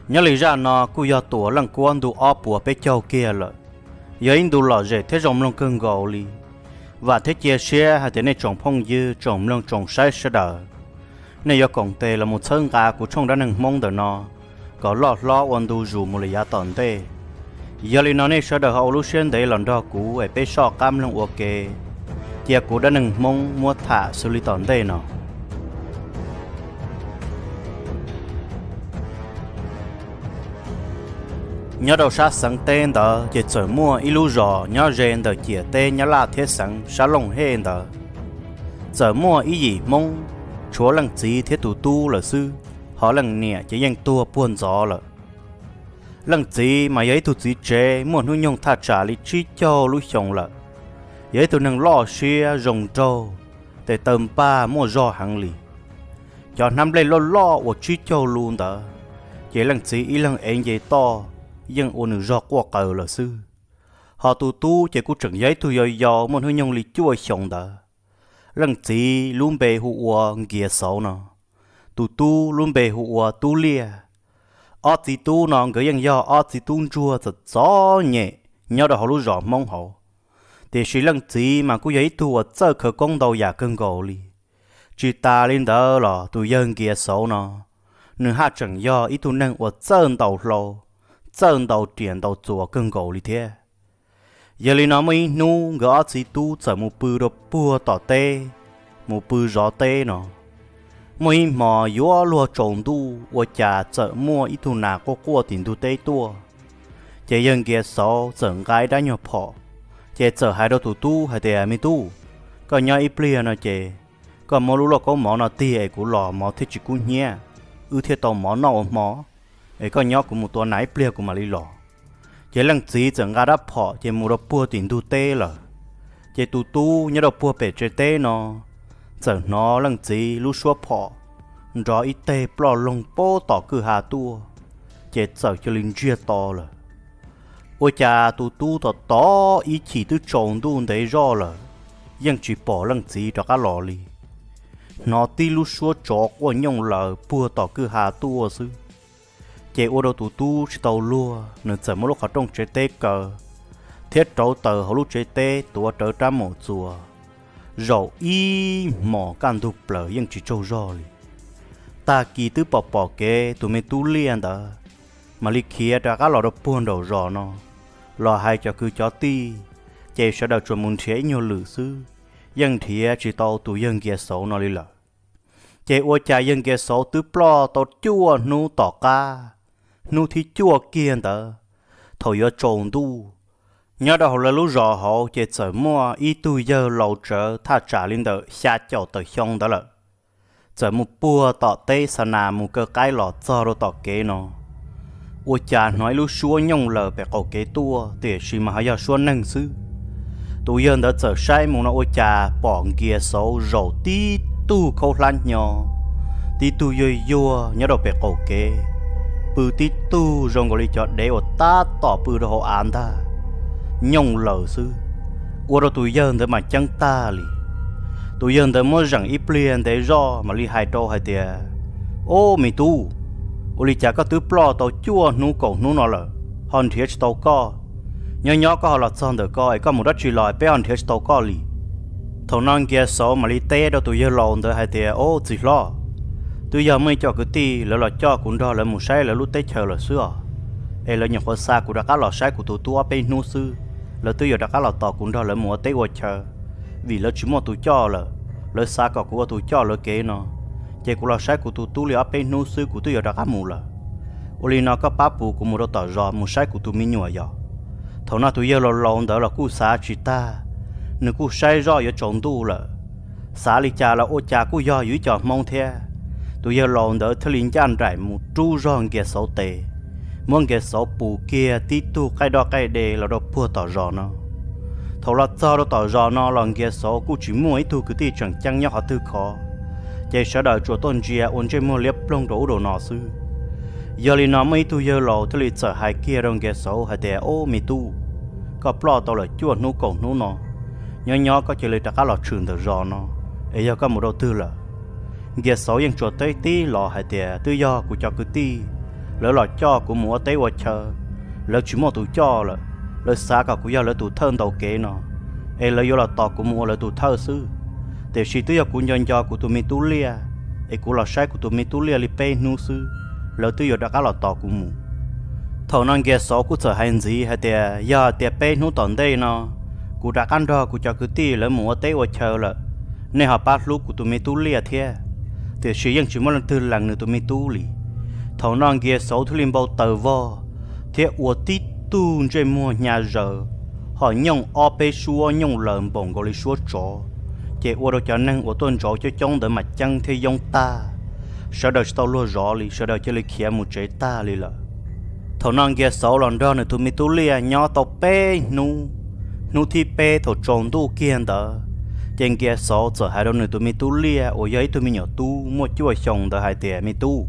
Nyob li zaj no kuj yog tus uas Leej Kuab ntu ob puas peb caug kiag lawm, yog ib ntu lom zem thiab zoo mloog kawg nkaus li. Vam thiab cia siab hais tias nej tsoom phooj ywg tsoom mloog tsoom saib sawv daws, nej yuav koom tes los mus txhawb nqa kuv tshooj dab neeg Hmoob ntawm no kom loj hlob ua ntu zus mus li yav tom ntej. Yog li no nej sawv daws ho ua lub siab ntev los nrog kuv es peb soj qab mloog ua ke, cia kuv dab neeg Hmoob muab tham xws li tom ntej no. Nyob rau sab xeev teb ntawd ces txawm muaj ib lub zos nyob ze ntawm ciam teb Nyab Laj thiab xeev sab Looj Hej ntawd. Txawm muaj ib yim Hmoob, tshuav leej txiv thiab tus tub lawm xwb, ho leej niam ces yeej tuag puag ntxov lawm. Leej txiv mas yog ib tug txiv tsev muaj hnub nyoog thaj tsam li tsib caug lub xyoo lawm, yog ib tug neeg loj siab zoo nraug, tes taw npag muaj zog heev li. Cov hnab nplej loj loj uas tsib caug lus ntawd, ces leej txiv ib leeg ev nce toj, yeej ua nws zog quaj qawv lawm xwb. Ho tus tub ces kuj tseem yog ib tug yau yau muaj hnub nyoog li cuaj xyoos ntawd. Leej txiv lub npe hu ua Nkias Xauv no, tus tub lub npe hu ua Tub Liaj. Ob txiv tub no nkawd yeej yog ob txiv tub ntsuag txom txom nyem nyob rau hauv lub zos Hmoob hauv. Tiam sis leej txiv mas kuj yog ib tug uas txawj khawv koob ntau yam kawg nkaus li. Tsis tas li ntawd los tus yawg Nkias Xauv no, nws haj tseem yog ib tug neeg uas txawj ntaus hlau, txawj ntaus riam ntaus txuas kawg nkaus li thiab. Yog li no muaj ib hnub nkawd ob txiv tub txawm mus pw rau puag tom teb, mus pw zov teb no. Muaj ib hmos yuav luag tsaus ntuj ua cas txawm muaj ib tug nas quaj quaj tim ntug teb tuaj. Ces yawg Nkias Xauv txawm nqa ib rab nyuag phom, ces txawm hais rau tus tub hais tias, Me tub, koj nyob ib pliag no ces koj muab lub lauj kaub mov no tig es kuv los mov thiaj tsis kub hnyiab, wb thiaj tau mov noj ua hmo. Es koj nyob kuv mus tua nas ib pliag kuv mam li los. Ces leej txiv txawm nqa rab phom ces mus rau puag tim ntug teb lawm. Ces tus tub nyob rau puag pem tsev teb no, txawm hnov leej txiv lub suab phom nrov ib teg ploj loog puag tom kwj ha tuaj, ces txawm cia li ntsiag to lawm. Ua cas tus tub tos tos ib chim twb tsaus ntuj ntev zoj lawm, yeej tsis pom leej txiv rov qab los li. Hnov tib lub suab tsov quaj nyooj laws puag tom kwj ha tuaj xwb. Ces ua rau tus tub tsis tau luag, nws txawm muab lub qhov rooj tsev teb kaw thiab rauv taws hauv lub tsev teb tuav rawv rab maum txuas, zaum ib hmos kaj ntug plaws yeej tsis tsaug zog li. Tag kis twb pom pom kev tus me tub Liaj ntawd mam li khiav rov qab los rau puag nraum zos no, los hais cov kwv cov tij, ces sawv daws tsuas mus nrhiav ib nyuag lwm xwb, yeej nrhiav tsis tau tus yawg Nkias Xauv no li lawm. Ces ua cas yawg Nkias Xauv twb ploj tau cuaj hnub tom qab, hnub thib cuaj kiag ntawd, thaum yuav tsaus ntuj, nyob rau hauv lawv lub zos hauv ces txawm muaj ib tug yawg laus tsawv thaj tsam li ntawm xya caum tawm xyoo ntawd lawm, txawm mus puag tom teb xa nas mus kaw qaib los txog rau tom kev no, ua cas hnov ib lub suab nyooj laws pem qaum kev tuaj, tiam sis mas ho yog suab neeg xwb. Tus yawg ntawd txawm saib mus no ua cas pom Nkias Xauv zaum tib tug khaub hlab hnyo, tib tug yuag yuag nyob rau pem qaum kev, pw tib tug zoo nkaus li cov dev uas tab tom pw rau hauv av ntag, nyooj laws xwb. Ua rau tus yawg ntawd mas ceeb tag li. Tus yawg ntawd muab zeem ib pliag ntev zoj mam li hais rau hais tias, Ob, me tub, ua li cas koj twb ploj tau cuaj hnub kaum hnub no lawm, ho nrhiav tsis tau koj? Nyob nyob koj ho los txog ntawm ko es koj mus dab tsi los peb ho nrhiav tsis tau koj li? Thaum no Nkias Xauv mam li teb rau tus yawg laus ntawd hais tias, Ob, txiv hlob, twb yog muaj ib co kwv tij lawv los coj kuv nrog lawv mus saib lawv lub teb chaws lawm xwb os. Es lawv nyuam qhuav xa kuv rov qab los saib kuv tus tub ob peb hnub xwb, lawv twb yuav rov qab los tos kuv nrog lawv mus ua teb ua chaw, vim lawv tsis muaj tus coj lawm. Lawv xav kom kuv ua tus coj lawv kev no, ces kuv los saib kuv tus tub li ob peb hnub xwb kuv twb yuav rov qab mus lawm. Ua li no koj pab pus kuv mus rau tom zos mus saib kuv tus me nyuam yom. Thaum no tus yawg laus laus ntawd los kuj xav tsis tag, nws kuj saib zoj yuav tsaus ntuj lawm. Xav li cas los ua cas kuj yog yus ib co Hmoob thiab. Tus yawg laus ntawd thiaj li ncaj nraim mus rub zog Nkias Xauv tes, muab Nkias Xauv pus kiag tib tug qaij doj qaij de los rau puag tom zos no. Thaum los txog rau tom zos no los Nkias Xauv kuj tsis muaj ib tug kwv tij tseem ceeb nyob qhov twg khov, ces sawv daws tsuas tuaj ntsia ua ntsej muag liab ploog rau ub rau no xwb. Yog li no muaj ib tug yawg laus thiaj li txawm hais kiag rau Nkias Xauv hais tias, Ob, me tub, koj ploj tau lawm cuaj hnub kaum hnub no, nyob nyob koj cia li rov qab los tshwm ntawm zos no, es yog koj mus rau twg lawm? Nkias Xauv yeej tsuas teb tib los hais tias, Twb yog kuv cov kwv tij Lawv los coj kuv mus ua teb ua chaw, lawv tsis muaj tus coj lawm. Lawv xav kom kuv yog lawv tus thawj ntaus kev no, es lawv yuav los tos kuv mus ua lawv tus thawj xwb. Tiam sis twb yog kuv nco nco kuv tus me tub liaj, es kuv los saib kuv tus me tub liaj li peb hnub xwb, lawv twb yuav rov qab los tos kuv mus. Thaum no Nkias Xauv kuj txawm hais ntxiv hais tias, yog tias peb hnub tom ntej no kuv rov qab nrog kuv cov kwv tij lawv mus ua teb ua chaw lawm, nej ho pab hlub kuv tus me tub liaj thiab. Tiam sis yeej tsis muaj leej twg lees nws tus me tub li. Thaum no Nkias Xauv thiaj li npau taws vog thiab ua tib tug ntsej muag hnyav zaws, ho nyooj ob peb suab nyooj laws npaum nkaus li suab tsov, ces ua rau cov neeg uas tuaj ntsauv coob coob ntawd mas ceeb thiab yoob tag. Sawv daws tsis tau luag zov li, sawv daws cia li khiav mus tsev tag li lawm. Thaum no Nkias Xauv los nrog nws tus me tub liaj nyob tau peb hnub, hnub thib peb thaum tsaus ntuj kiag ntawd, ces Nkias Xauv txawm hais rau nws tus me tub liaj uas yog ib tug me nyuam tub muaj cuaj xyoo ntawd hais tias, me tub,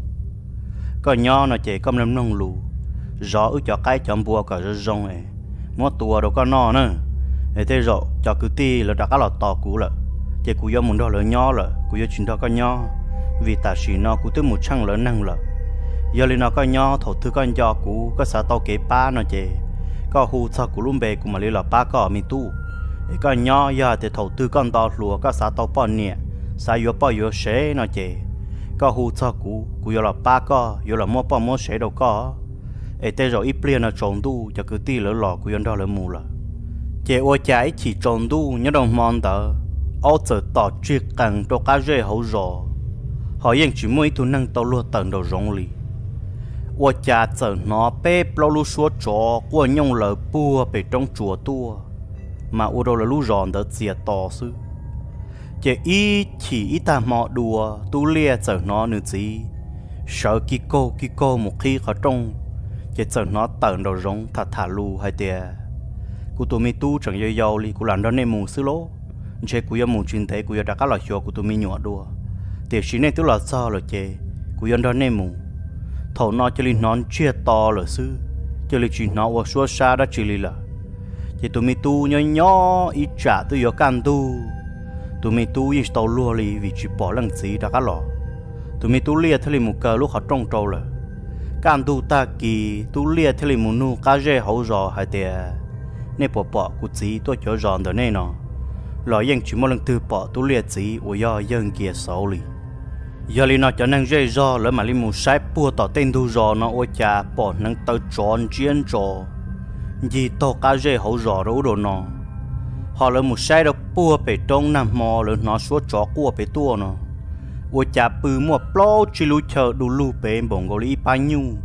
koj nyob no ces koj mloog mloog lus, zov wb cov qaib cov npua kom zoo zoo es muab tua rau koj noj na. Es tej zaum cov kwv tij lawv rov qab los tos kuv lawm, ces kuv yuav mus nrog lawv nyob lawm, kuv yuav tsis nrog koj nyob, vim tam sim no kuv twb mus tsheej lawv neeg lawm. Yog li no koj nyob, thaum twg koj nco kuv, koj xav tau kev pab no ces koj hu txog kuv lub npe, kuv mam li los pab koj me tub. Es koj nyob, yog hais tias thaum twg koj nto hluas koj xav tau poj niam, xav yuav poj yuav sev no ces koj hu txog kuv, kuv yuav los pab koj, yuav los muab poj muab sev rau koj. Es tej zaum ib pliag no tsaus ntuj cov kwv tij lawv los kuv yuav nrog lawv mus lawm. Ces ua cas ib chim tsaus ntuj nyob rau hmo ntawd, aub txawm tom tsig qees rau qab zej hauv zos, ho yeej tsis muaj ib tug neeg tau luag tawm nraum zoov li. Ua cas txawm hnov peb plaub lub suab tsov quaj nyooj laws puag pem roob tsuas tuaj, mas ua rau lawv lub zos ntawd txias to xwb. Ces ib chim ib tag hmo dua, tub liaj txawm hnov nws txiv sawv kij kaug kij kaug mus qhib qhov rooj, ces txawm hnov tawm nraum zoov tham tham lus hais tias, kuv tus me tub tseem yau yau li, kuv lam nrog nej mus xwb lauj. Ntshe kuv yuav mus tsis ntev kuv yuav rov qab los xyuas kuv tus me nyuam dua, tiam sis nej twb los txog lawm ces kuv yuav nrog nej mus. Thaum no cia li hnov ntsiag to lawm xwb, cia li tsis hnov ua suab sab dab tsi li lawm. Ces tus me tub nyob nyob ib tsam twb yuav kaj ntug, tus me tub yeej tsis tau luag li vim tsis pom leej txiv rov qab los. Tus me tub liaj thiaj li mus kaw lub qhov rooj rau lawm. Kaj ntug tag kis tub liaj thiaj li mus nug qab zej hauv zos hais tias, nej puas pom kuv txiv tuaj cuav zos ntawm nej no? Los yeej tsis muaj leej twg pom tub liaj txiv uas yog yawg Nkias Xauv li. Yog li no cov neeg zej zog lawv mam li mus saib puag tom tej ntug zos no ua cas pom hneev taw tsov ntsiab ntso ncig taug qab zej hauv zos rau ub rau no. Ho lawv mus saib rau puag pem roob nag hmo lawv hnov suab tsov quaj pem tuaj no, ua cas pw muaj plaub tsib lub chaw du lug pem npaum nkaus li ib pab nyuj,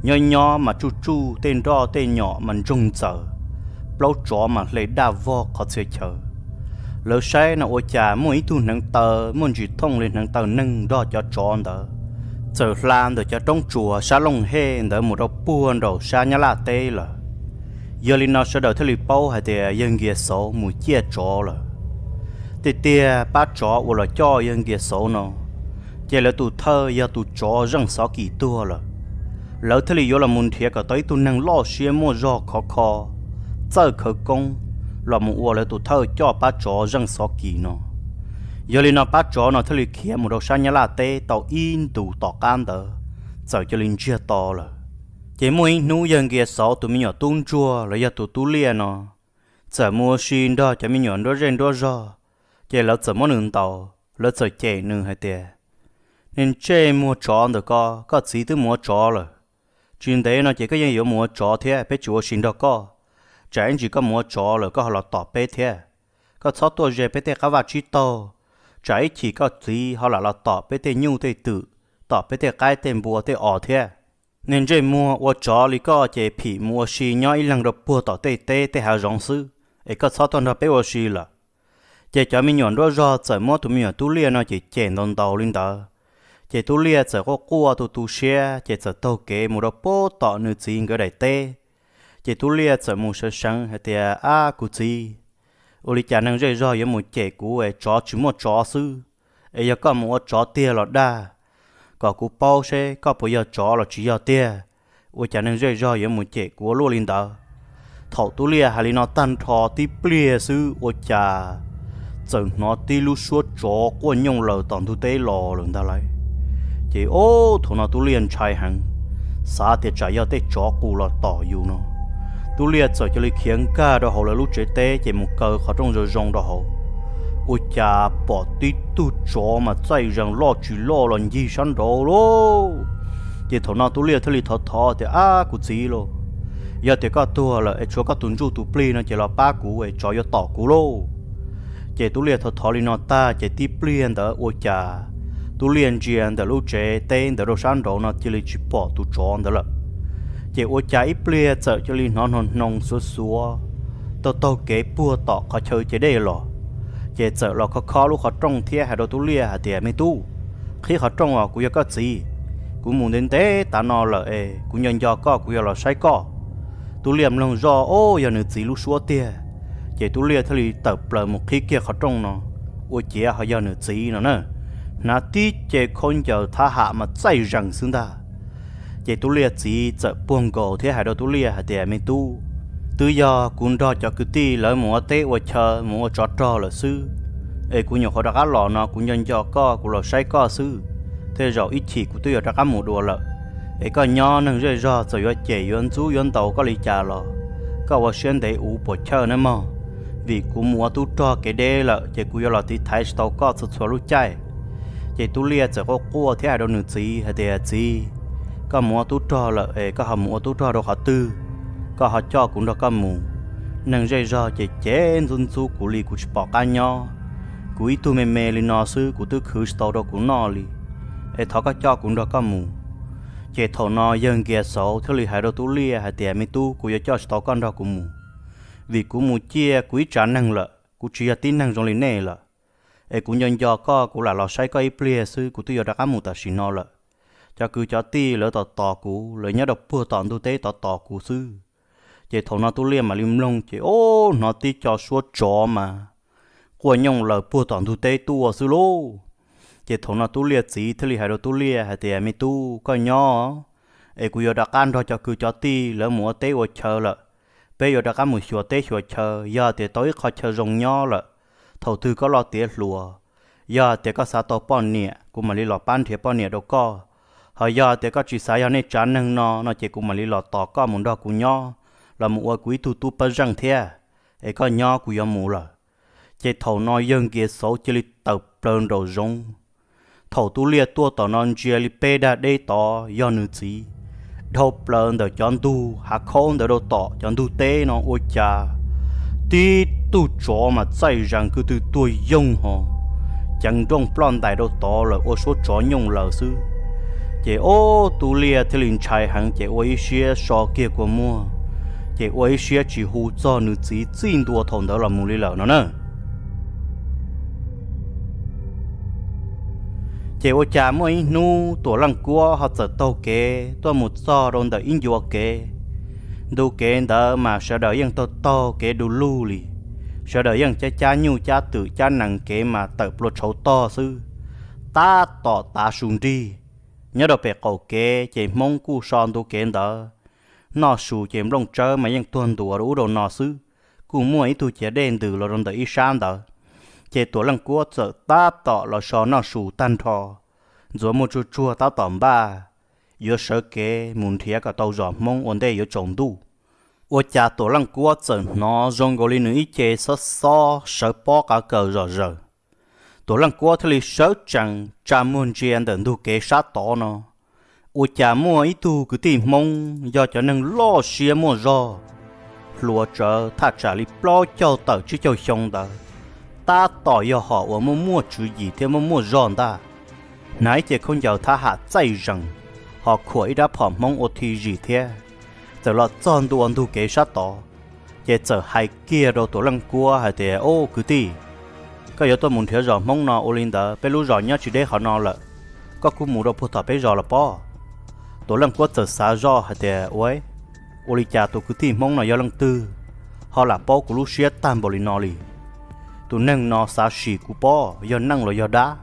nyob nyob mas tsuj tsuj tej nroj tej nyom mas ntsoog ntxaws, plaub tsov mas hle daj vog qhov txhia chaw. Lawv saib no ua cas muaj ib tug hneev taw muaj ntsis thooj li hneev taw neeg nrog cov tsov ntawd txawm hla ntawm cov roob tsuas sab Looj Hej ntawd mus rau puag nraum sab Nyab Laj teb lawm. Yog li no sawv daws thiaj li paub hais tias yawg Nkias Xauv mus ciaj tsov lawm. Tiag tiag pab tsov uas los coj yawg Nkias Xauv no, ces lawv tus thawj yog tus tsov zeej xov kis tuag lawm. Lawv thiaj li yuav los mus nrhiav kom tau ib tug neeg loj siab muaj zog khov kho, txawj khawv koob, los mus ua lawv tus thawj coj pab tsov zeej xov kis no. Yog li no pab tsov no thiaj li khiav mus rau sab Nyab Laj teb tau ib ntus tom qab ntawd, txawm cia li ntsiag to lawm. Ces muaj ib hnub yawg Nkias Xauv tus me nyuam tub ntsuag los yog tus tub liaj no txawm mus ua si nrog cov me nyuam nruab zej nruab zog, ces lawv txawm muab nws ntaus, lawv txawm cem nws hais tias, niag ntsej muag tsov ntawm ko, koj txiv twb mus ua tsov lawm. Tsis ntev no ces koj yeej yuav mus ua tsov thiab, peb tsis ua si nrog koj. Tsam ib ntsis koj mus ua tsov lawm koj ho los tom peb thiab. Koj txhob tuaj ze peb tej qab vaj tsib taug, tsam ib chim koj txiv ho lam los tom peb tej nyuj tej twm, tom peb tej qaib tej npua tej os thiab. Niag ntsej muag ua tsov li koj ces phim mus ua si nyob ib leeg rau puag tom tej teb tej hav zoov xwb, es koj txhob tuaj nrog peb ua si lawm. Ces cov me nyuam nruab zog txawm muab tus me nyuam tub liaj no ces cem ntaus ntaus li ntawd. Ces tub liaj txawm quaj quaj tu tu siab ces txawm taug kev mus rau puag tom nws txiv nkawd daim teb. Ces tub liaj txawm mus sawv seev hais tias, ab kuv txiv, ua li cas neeg zej zog yuav mus cem kuv es tsov tsis muaj tsov xwb, es yog koj mus ua tsov tiag los dag, kom kuv paub seb koj puas yog tsov los tsis yog tiag. Ua cas neeg zej zog yuav mus cem kuv ua luaj li ntawd? Thaum tub liaj hais li no tag nrho tib pliag xwb ua cas txawm hnov tib lub suab tsov quaj nyooj laws tom ntug teb los lawm ntag lauj. Ces ob thaum no tub liaj ntshai heev, xav tias tsam yog tej tsov qus los tom yus no. Tub Liaj txawm cia li khiav nkag rau hauv lawv lub tsev teb ces mus kaw qhov rooj zoo zoo rau hauv. Ua cas pom tib tug tsov mas txaij zees loj tsis loj los ncig sab nraud lauj. Ces thaum no Tub Liaj thiaj li thov thov tias, Ab kuv txiv lauj, yog tias koj tuag lawm es tshuav koj tus ntsuj tus plig no ces los pab kuv es tsov yuav tom kuv lauj. Ces Tub Liaj thov thov li no tag ces tib pliag ntawd ua cas Tub Liaj ntsia ntawm lub tsev teb ntawd rau sab nraud no cia li tsis pom tus tsov ntawd lawm. Ces ua cas ib pliag txawm cia li hnov hnoos hnoos xuav xuav taug taug kev puag tom qhov chaw ces dej los. Ces txawm los khob khob lub qhov rooj thiab hais rau Tub Liaj hais tias, Me tub, qhib qhov rooj os, kuv yog koj txiv. Kuv mus ntev ntev tav no lawm es kuv nco nco koj, kuv yuav los saib koj. Tub Liaj mloog zoj, o, yog nws txiv lub suab tiag. Ces Tub Liaj thiaj li tawm plaws mus qhib kiag qhov rooj no, ua ciav ho yog nws txiv no na. Hnav tib ce khaub ncaws thab ham mas txaij zees xwb ntag. Ces Tub Liaj txiv txawm puag nkaus thiab hais rau Tub Liaj hais tias, Me tub, twb yog kuv nrog cov kwv tij lawv mus ua teb ua chaw mus ua tsov rog lawm xwb, es kuv nyuam qhuav rov qab los no kuv nco nco koj, kuv los saib koj xwb. Tej zaum ib chim kuv twb yuav rov qab mus dua lawm. Es koj nyob, neeg zej zog txawm yuav cem yuav ntxub yuav ntaus koj li cas los koj ua siab ntev ua puas chawj nawb mog, vim kuv mus ua tub rog kev deb lawm ces kuv yuav los tiv thaiv tsis tau koj txhua txhua lub caij. Ces Tub Liaj txawm quaj quaj thiab hais rau nws txiv hais tias, Txiv, koj mus ua tub rog lawm es koj ho mus ua tub rog rau qhov twg? Koj ho coj kuv nrog koj mus. Neeg zej zog ces cem ntxub ntxub kuv li kuv tsis pom qab nyob. Kuv ib tug me me li no xwb kuv twb khwv tsis tau rau kuv noj li, es thov koj coj kuv nrog koj mus. Ces thaum no yawg Nkias Xauv thiaj li hais rau Tub Liaj hais tias, Me tub, kuv yuav coj tsis tau koj nrog kuv mus, vim kuv mus ciaj kuv ib tsav neeg lawm, kuv tsis yog tib neeg zoo li nej lawm. Es kuv nco nco koj, kuv lam los saib koj ib pliag xwb, kuv twb yuav rov qab mus tam sim no lawm. Cov kwv cov tij lawv tos tos kuv, lawv nyob rau puag tom ntug teb tos tos kuv xwb. Ces thaum no Tub Liaj mam li mloog ces, o, hnov tib co suab tsov mas quaj nyooj laws puag tom ntug teb tuaj xwb lauj. Ces thaum no Tub Liaj txiv thiaj li hais rau Tub Liaj hais tias, Me tub, koj nyob, es kuv yuav rov qab nrog cov kwv cov tij lawv mus ua teb ua chaw lawm. Peb yuav rov qab mus xyuas teb xyuas chaw, yog tias tau ib qho chaw zoo nyob lawm, thaum twg koj loj tiav hluas, yog tias koj xav tau poj niam, kuv mam li los pab nrhiav poj niam rau koj. Ho yog tias koj tsis xav yog nej tsav neeg no no ces kuv mam li los tos koj mus nrog kuv nyob, los mus ua kuv ib tug tub pab zeej thiab. Es koj nyob, kuv yuav mus lawm. Ces thaum no yawg Nkias Xauv cia li tawm plaws nraum zoov. Thaum Tub Liaj tuaj tom no ntsia li peb dag deb tod yog nws txiv, dhau plaws ntawm cov ntug hav khaub ntawd rau tom cov ntug teb no ua cas tib tug tsov mas txaij zees kwv tw tuag yoog ho ceev nrooj ploj ntais rau tod lawm ua suab tsov nyooj laws xwb. Ces ob Tub Liaj thiaj li ntshai heev ces ua ib siab so kiag kua muag, ces ua ib siab tsis hu txog nws txiv txij ntua thaum ntawd los mus li lawm no na. Ces ua cas muaj ib hnub Tuam Leej Kuab ho txawm taug kev tuaj mus txog rau ntawm ib ncua kev. Ntu kev ntawd mas sawv daws yeej taug taug kev du lug li, sawv daws yeej cab cab nyuj cab twm cab nees kev mas tawm plua tshauv tog xwb. Tab tom tav su nrig, nyob rau pem qaum kev ces Hmoob kuj so ntu kev ntawd, noj su ces nplooj tsawb mas yeej tuag ntuas rau ub rau no xwb. Kuj muaj ib tug ciav dej ntws los rau ntawm ib sab ntawd, ces Tuam Leej Kuab txawm tab tom los so noj su tag nrho, ntxuav muaj tsuag tsuag tab tom npaj yuav sawv kev mus nrhiav kom tau zos Hmoob ua ntej yuav tsaus ntuj. Ua cas Tuam Leej Kuab txawm hnov zoo nkaus li nws ib ce xob xob sawv pob qav kaws zom zaws. Tuam Leej Kuab thiaj li sawv tsees tsa muag ntsia ntawm ntug kev sab tod no, ua cas muaj ib tug kwv tij Hmoob yog cov neeg loj siab muaj zog, hluas tsawv thaj tsam li plaub caug tawm tsib caug xyoo ntawd, tab tom yog hom uas muaj muaj tswv yim thiab muaj muaj zog ntag. Hnav ib ce khaub ncaws thab ham txaij zees, ho khuam ib rab phom Hmoob ua thi zim thiab, txawm los txog ntua ntug kev sab tod, ces txawm hais kiag rau Tuam Leej Kuab hais tias, Ob kwv tij, koj yuav tuaj mus nrhiav zos Hmoob no ua li ntawd peb lub zos nyob tsis deb qhov no lawm, koj kuj mus rau puag tom peb zos los pob. Tuam Leej Kuab txawm xav zoj hais tias, Ua, ua li cas tus kwv tij Hmoob no yog leej twg ho lam paub kuv lub siab tag npaum li no li? Tus neeg no xav sim kuv pob yog neej los yog dab.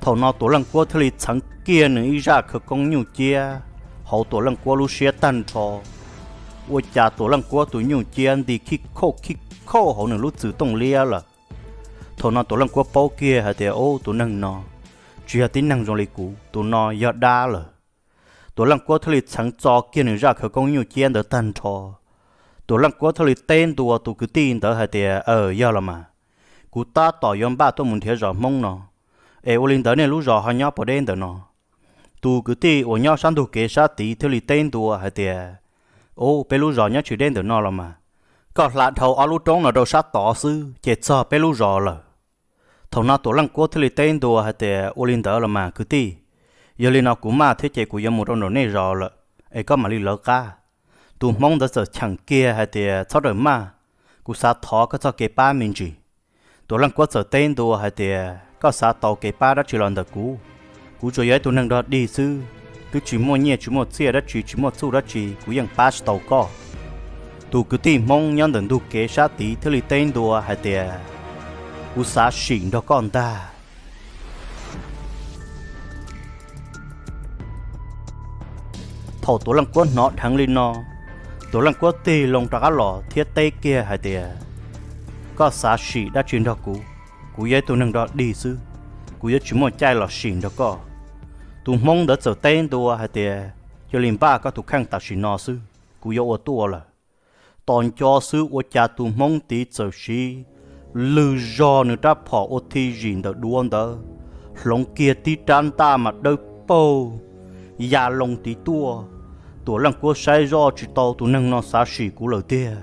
Thaum no Tuam Leej Kuab thiaj li txheev kiag nws ib zaj khawv koob nyuj ciab hauv Tuam Leej Kuab lub siab tag nrho. Ua cas Tuam Leej Kuab tus nyuj ciab nti khib khauj khib khauj hauv nws lub txwm tooj liab lawm. Thaum no Tuam Leej Kuab paub kiag hais tias, Ub, tus neeg no tsis yog tib neeg zoo li kuv, tus no yog dab lawm. Tuam Leej Kuab thiaj li txheev txo kiag nws zaj khawv koob nyuj ciab ntawd tag nrho. Tuam Leej Kuab thiaj li teb ntua tus kwv tij ntawd hais tias, Aws, yog los mas, kuv tab tom yuav npaj tuaj mus nrhiav zos Hmoob no, es ua li ntawd nej lub zos ho nyob puas deb ntawm no? Tus kwv tij uas nyob sab ntug kev sab tid thiaj li teb ntua hais tias, Ub, peb lub zos nyob tsis deb ntawm no los mas, koj hla dhau ob lub roob no rau sab tod xwb ces txog peb lub zos lawm. Thaum no Tuam Leej Kuab thiaj li teb ntua hais tias, Ua li ntawd los mas kwv tij, yog li no kuv maj thiab ces kuv yuav mus rau nraum nej zos lawm, es koj mam li lawv qab. Tus Hmoob ntawd txawm cheem kiag hais tias, Txhob rawm maj, kuv xav thov koj txoj kev pab me ntsis. Tuam Leej Kuab txawm teb ntua hais tias, Koj xav tau kev pab dab tsi los ntawm kuv? Kuv tsuas yog ib tug neeg dog dig xwb, twb tsis muaj nyiaj tsis muaj txiaj dab tsi, tsis muaj txuj dab tsi, kuv yeej pab tsis tau koj. Tus kwv tij Hmoob nyob ntawm ntug kev sab tid thiaj li teb ntua hais tias, Kuv xav sim nrog koj ntag. Thaum Tuam Leej Kuab hnov dheev li no, Tuam Leej Kuab tig loo rov qab los thiab teb kiag hais tias, Koj xav sim dab tsi nrog kuv? Kuv yog ib tug neeg dog dig xwb, kuv yuav tsis muaj caij los sim nrog koj. Tus Hmoob ntawd txawm teb ntua hais tias, Cia li npaj koj tus kheej tam sim no xwb, kuv yuav ua tuaj lawm. Tos nco xwb ua cas tus Hmoob tid txawm siv lwg zog nws rab phom ua thij zim ntawm duav ntawd, hloov kiag tib rab ntaj mas dawb paug ya loo tid tuaj. Tuam Leej Kuab saib zoj tsis tau tus neeg no xav sim kuv lawm tiag.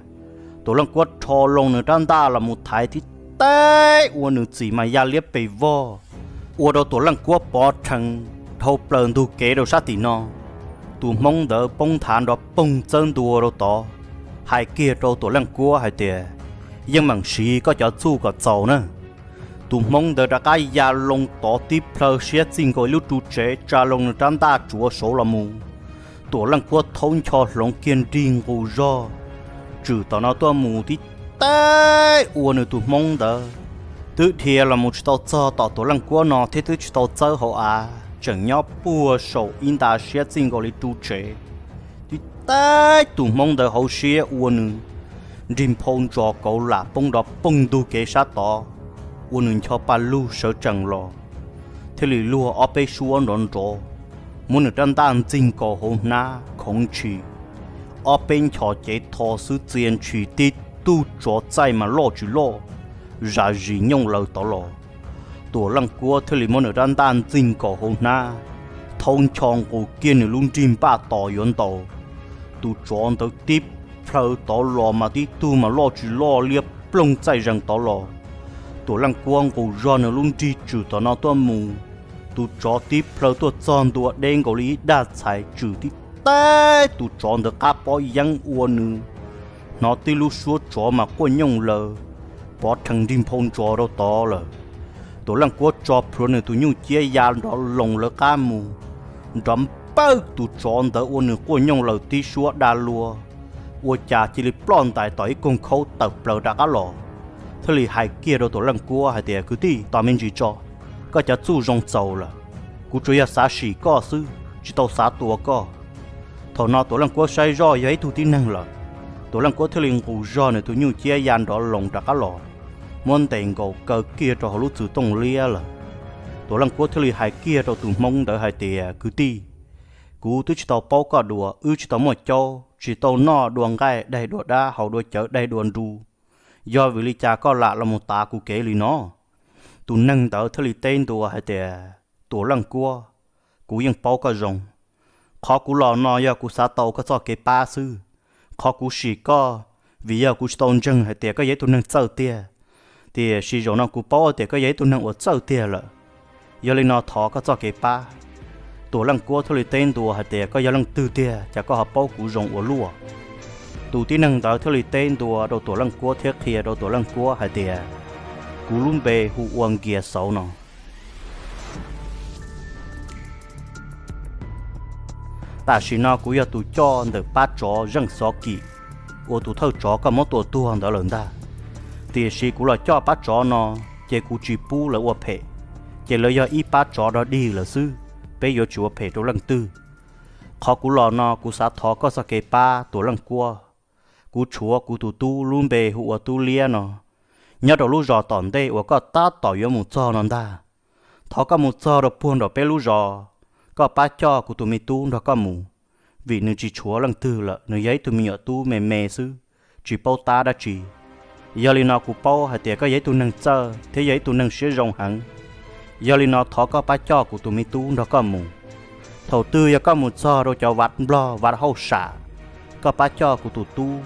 Tuam Leej Kuab rho loo nws rab ntaj los mus thaiv tib teb ua nws txim mas ya liab pes vog, ua rau Tuam Leej Kuab pov rhees dhau plaws ntug kev rau sab tim no. Tus Hmoob ntawd poob nthav nrov poog txawb ntua rau tod, hais kiag rau Tuam Leej Kuab hais tias, Yeej meem siv koj cov txuj kom txaus na. Tus Hmoob ntawd rov qab ya loo tod tib plhaw siab txij nkaus ib lub ru tsev tsa loo nws rab ntaj tsuav saud los mus. Tuam Leej Kuab thaub ncho hloov kiag nrig nqus zog tswm tom no tuaj mus tib teb ua nws tus Hmoob ntawd twb dhia los mus tsis tau txog tom Tuam Leej Kuab no thiab twb tsis tau txawb hauv av, tseem nyob puag saum ib nta siab txij nkaus li ru tsev. Tib teb tus Hmoob ntawd hauv siab ua nws nrig nphau ntsos kauv lam poob nrov poog ntug kev sab tod, ua nws ncho pa lug sawv tsees los, thiaj li luag ob peb suab nrov nrov, muab nws rab ntaj ntxig nkaus hauv hnab khoov ntshis. Ob peb nchos cev tho xwb txia ntshis tib tug tsov txaij mas loj tsis loj, zam zis nyooj laws tod los. Tuam Leej Kuab thiaj li muab nws rab ntaj ntxig nkaus hauv hnab, thaub ncho nqus kiag nws lub nrig npaj tos yuav ntaus. Tus tsov ntawd tib plhaw tod los mas tib tug mas loj tsis loj liab ploog txaij zees tod los. Tuam Leej Kuab nqus zog nws lub nrig tswm tom no tuaj mus, tus tsov tib plhaw tuaj txog ntua deb nkaus li ib dag txhais tswm tib teb tus tsov ntawd qab pob yeeb ua nws hnov tib lub suab tsov mas quaj nyooj laws, pov rhees nrig nphau ntsos rau tod lawm. Tuam Leej Kuab tso plhuav nws tus nyuj ciab ya nrov loos lawv qab mus, nrov npawj tus tsov ntawd ua nws quaj nyooj laws tib suab da luag, ua cas cia li ploj ntais tom ib koog khaub tawm plaws rov qab los, thiaj li hais kiag rau Tuam Leej Kuab hais tias, Kwv tij, tos me ntsis tso, koj cov txuj zoo txaus lawm. Kuv tsuas yog xav sim koj xwb, tsis tau xav tua koj. Thaum no Tuam Leej Kuab saib zoj yog ib tug tib neeg lawm, Tuam Leej Kuab thiaj li nqus zog nws tus nyuj ciab ya nrov loos rov qab los, muab ntes nkaus kaw kiag rau hauv lub txwm tooj liab lawm. Tuam Leej Kuab thiaj li hais kiag rau tus Hmoob ntawd hais tias, Kwv tij, kuv twb tsis tau paub koj dua, wb tsis tau muaj caub, tsis tau noj dua nqaij daig dua dab, haus dua cawv daig dua nru, yog vim li cas koj lam los mus tav kuv kev li no? Tus neeg ntawd thiaj li teb ntua hais tias, Tuam Leej Kuab, kuv yeej paub koj zoo. Qhov kuv los no yog kuv xav tau koj txoj kev pab xwb. Qhov kuv sim koj, vim yog kuv tsis tau ntseeg hais tias koj yog ib tug neeg txawj tiag, tiam sis zaum no kuv paub tias koj yog ib tug neeg uas txawj tiag lawm. Yog li no thov koj txoj kev pab. Tuam Leej Kuab thiaj li teb ntua hais tias, Koj yog leej twg tiag, cas koj ho paub kuv zoo ua luaj? Tus tib neeg ntawd thiaj li teb ntua rau Tuam Leej Kuab thiab qhia rau Tuam Leej Kuab hais tias, Kuv lub npe hu ua Nkias Xauv no. Tam sim no kuv yog tus coj ntawm pab tsov Zeej Xov Kim uas tus thawj tsov koj muab tua tuag ntawd lawm ntag. Tiam sis kuv los coj pab tsov no, ces kuv tsis pub lawv ua phem, ces lawv yog ib pab tsov dog dig lawm xwb, peb yuav tsis ua phem rau leej twg. Qhov kuv los no kuv xav thov koj txoj kev pab Tuam Leej Kuab. Kuv tshuav kuv tus tub lub npe hu ua Tub Liab no, nyob rau lub zos tom ntej uas koj tab tom yuav mus txog no ntag. Thov koj mus txog rau puag nram peb lub zos, koj pab coj kuv tus me tub nrog koj mus, vim nws tsis tshuav leej twg lawm, nws yog ib tug me nyuam tub me me xwb, tsis paub tab dab tsi. Yog li no kuv paub hais tias koj yog ib tug neeg txawj thiab yog ib tug neeg siab zoo heev. Yog li no thov koj pab coj kuv tus me tub nrog koj mus. Thaum twg yog koj mus txog rau cov vav nplog vav hauj sam, koj pab coj kuv tus tub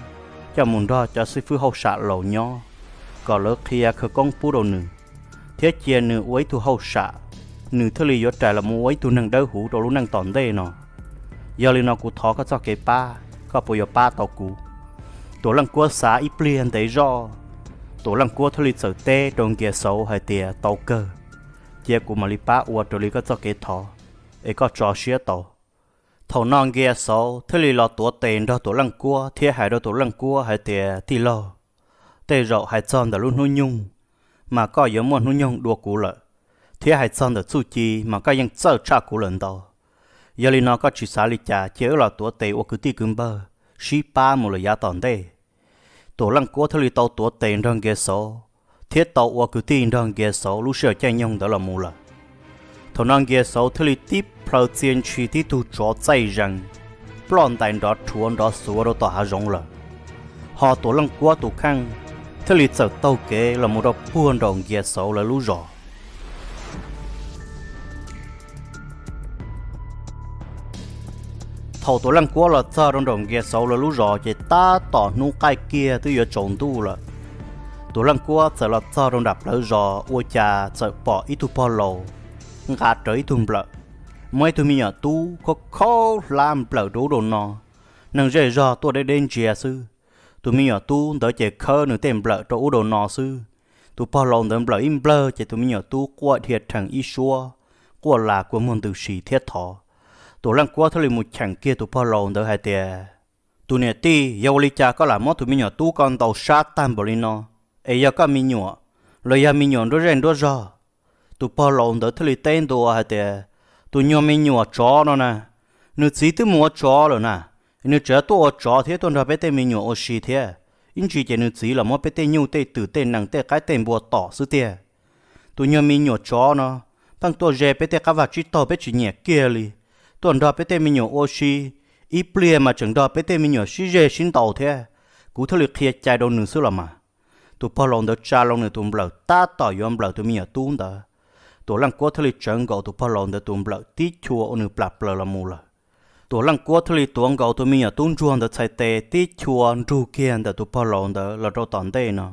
coj mus nrog cov xib fwb hauj sam laus nyob, kom lawv qhia khawv koob pub rau nws, thiab cia nws ua ib tug hauj sam, nws thiaj li yuav rais los mus ua ib tug neeg dawb huv rau lub neej tom ntej no. Yog li no kuv thov koj txoj kev pab, koj puas yuav pab tau kuv? Tuam Leej Kuab xav ib pliag ntev zoj, Tuam Leej Kuab thiaj li txawm teb rau Nkias Xauv hais tias, Tau kawg, cia kuv mam li pab ua raws li koj txoj kev thov, es koj tso siab tau. Thaum no Nkias Xauv thiaj li los tuav tes nrog Tuam Leej Kuab thiab hais rau Tuam Leej Kuab hais tias, Tij laug, tej zaum hais txog ntawm lub hnub nyoog, mas koj yuav muaj hnub nyoog dua kuv lawm, thiab hais txog ntawm txuj ci mas koj yeej txawj tshaj kuv lawm ntau. Yog li no koj tsis xav li cas, cia wb los tuav tes ua kwv tij kwv npawg, sib pab mus lawm yav tom ntej. Tuam Leej Kuab thiaj li tau tuav tes nrog Nkias Xauv thiab tau ua kwv tij nrog Nkias Xauv lub sij hawm caij nyoog ntawd los mus lawm. Thaum no Nkias Xauv thiaj li tib plhaw txia ntshis tib tug tsov txaij zees, ploj ntais nrov rhuav nrov xuav rau tom hav zoov lawm. Ho Tuam Leej Kuab tus kheej thiaj li txawm taug kev los mus rau puag nraum Nkias Xauv lawv lub zos. Thaum Tuam Leej Kuab los txog rau nraum Nkias Xauv lawv lub zos ces tab tom hnub qaij kiag twb yuav tsaus ntuj lawm. Tuam Leej Kuab txawm los txog rau nram plawv zos ua cas txawm pom ib tug pog laus nqa rawv ib tug nplawm, muab ib tug me nyuam tub khaub khaub hlab nplawm rau ub rau no. Neeg zej zog tuaj deb deb ntsia xwb, tus me nyuam tub ntawd ces khawb nws tej nplawm rau ub rau no xwb. Tus pog laus ntawd nplawm ib nplawg ces tus me nyuam tub quaj dhia rhees ib suab, quaj las kua muag ntws si thiab thov. Tuam Leej Kuab thiaj li mus cheem kiag tus pog laus ntawd hais tias, Tus niam tij, yog ua li cas koj lam muab tus me nyuam tub ko ntaus sab tag npaum li no? Es yog koj me nyuam los yog me nyuam nruab zej nruab zog? Tus pog laus ntawd thiaj li teb ntua hais tias, Tus nyuag me nyuam tsov no na, nws txiv twb mus ua tsov lawm na, nws tseem tuaj ua tsov thiab tuaj nrog peb tej me nyuam ua si thiab. Ib ntsis ces nws txiv los muab peb tej nyuj tej twm tej nees tej qaib tej npua tom xwb tiag. Tus nyuag me nyuam tsov no pheej tuaj ze peb tej qab vaj tsib taug, peb tsis nyiam kiag li. Tuaj nrog peb tej me nyuam ua si, ib pliag mas tseem nrog peb tej me nyuam sib zeg sib ntaus thiab. Kuv thiaj li qhia cai rau nws xwb los mas. Tus pog laus ntawd tsa loo nws tus nplawm tab tom yuav nplawm tus me nyuam tub ntawd. Tuam Leej Kuab thiaj li tsawv nkaus tus pog laus ntawd tus nplawm tib chua ua nws plam plaws los mus lawm. Tuam Leej Kuab thiaj li tuav nkaus tus me nyuam tub ntsuag ntawd txhais tes tib chua nrug kiag ntawm tus pog laus ntawd los rau tom ntej no.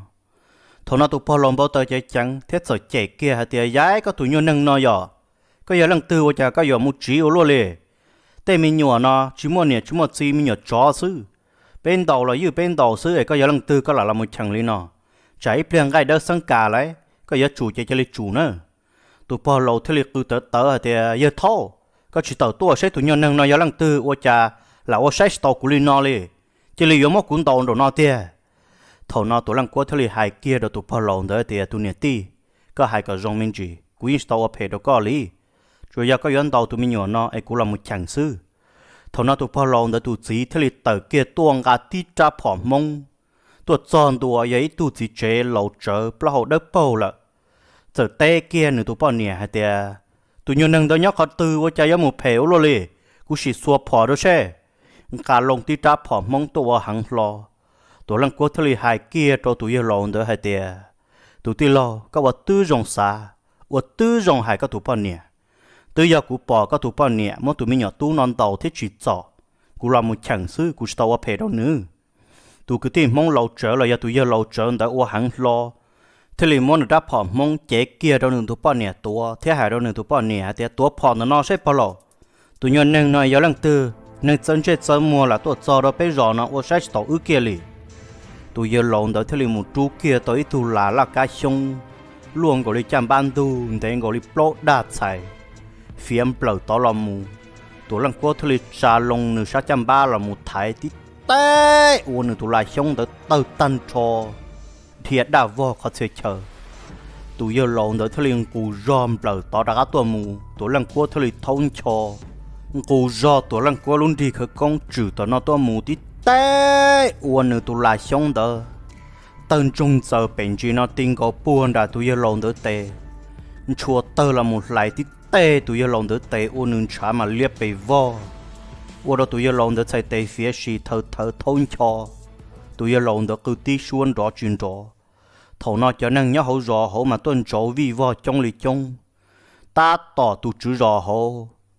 Thaum no tus pog laus npau taws ceev ceev thiab txawm cem kiag hais tias, Yaiv, koj tus nyuag neeg no yog, koj yog leej twg ua cas koj yuav mus tsiv ua luaj li? Tej me nyuam no tsis muaj niam tsis muaj txiv, me nyuam tsov xwb. Peb ntaus los ywj peb ntaus xwb es koj yog leej twg koj lam los mus cheem li no? Tsam ib pliag nqaij dawb xeeb kas lawm, koj yuav tsum ces cia li tsum na. Tus pog laus thiaj li qw tawv tawv hais tias, Yawg Thaub, koj tsis tawm tuaj saib tus nyuag neeg no yog leej twg ua cas lam ua saib tsis taus kuv li no li, cia li yuav muab kuv ntaus nraum no tiag. Thaum no Tuam Leej Kuab thiaj li hais kiag rau tus pog laus ntawd tias, Tus niam tij, koj hais kom zoo me ntsis, kuv yeej tsis tau ua phem rau koj li. Tsuas yog koj yuav ntaus tus me nyuam no es kuv los mus cheem xwb. Thaum no tus pog laus ntawd tus txiv thiaj li tawm kiag tuaj nqa tib rab phom Hmoob tuaj txog ntua, yog ib tug txiv tsev laus tsawv plaub hau dawb paug lawm. Txawm teb kiag nws tus poj niam hais tias, Tus nyuag neeg ntawd nyob qhov twg ua cas yuav mus phem ua luaj li? Kuv sim xuas phom rau seb. Nqa loo tib rab phom Hmoob tuaj ua heev hlo. Tuam Leej Kuab thiaj li hais kiag rau tus yawg laus ntawd hais tias, Tus tij laug, koj ua twb zoo xav, ua twb zoo hais koj tus poj niam. Twb yog kuv pom koj tus poj niam muab tus me nyuam tub no ntaus thiab tsim txom, kuv los mus cheem xwb, kuv tsis tau ua phem rau nws. Tus kwv tij Hmoob laus tsawv los yog tus yawg laus tsawv ntawd ua heev hlo, thiaj li muab nws rab phom Hmoob cev kiag rau nws tus poj niam tuav thiab hais rau nws tus poj niam hais tias, Tuav phom ntawm no saib pog laus, tus nyuag neeg no yog leej twg, neeg txawv ntsej txawv muag lam tuaj txog rau peb zos no ua saib tsis taus wb kiag li. Tus yawg laus ntawd thiaj li mus rub kiag tau ib tug las laj kab xyoob luaj nkaus li caj npab ntug, ntev nkaus li plaub daj txhais, fiav nplawm tod los mus. Tuam Leej Kuab thiaj li tsa loo nws sab caj npab los mus thaiv tib teg ua nws tus las xyoob ntawd tawg tag nrho, dhia daj vog qhov txhia chaw. Tus yawg laus ntawd thiaj li nqus zog nplawm tod rov qab tuaj mus, Tuam Leej Kuab thiaj li thaub ncho, nqus zog Tuam Leej Kuab lub nrig khawv koob tswm tom no tuaj mus tib teg ua nws tus las xyoob ntawd tawg ntsoog ntxaws pem ntsis no ti nkaus puag nram tus yawg laus ntawd tes, ntshua tawg los mus hlais tib tej tus yawg laus ntawd tes ua nws ntshav mas liab pes vog, ua rau tus yawg laus ntawd txhais tes fiav si thawv thawv thaub ncho. Tus yawg laus ntawd qw tib suab nrov tsis nrov. Thaum no cov neeg nyob hauv zos hauv mas tuaj ntsauv vij vog coob li coob. Tab tom tus tswv zos hauv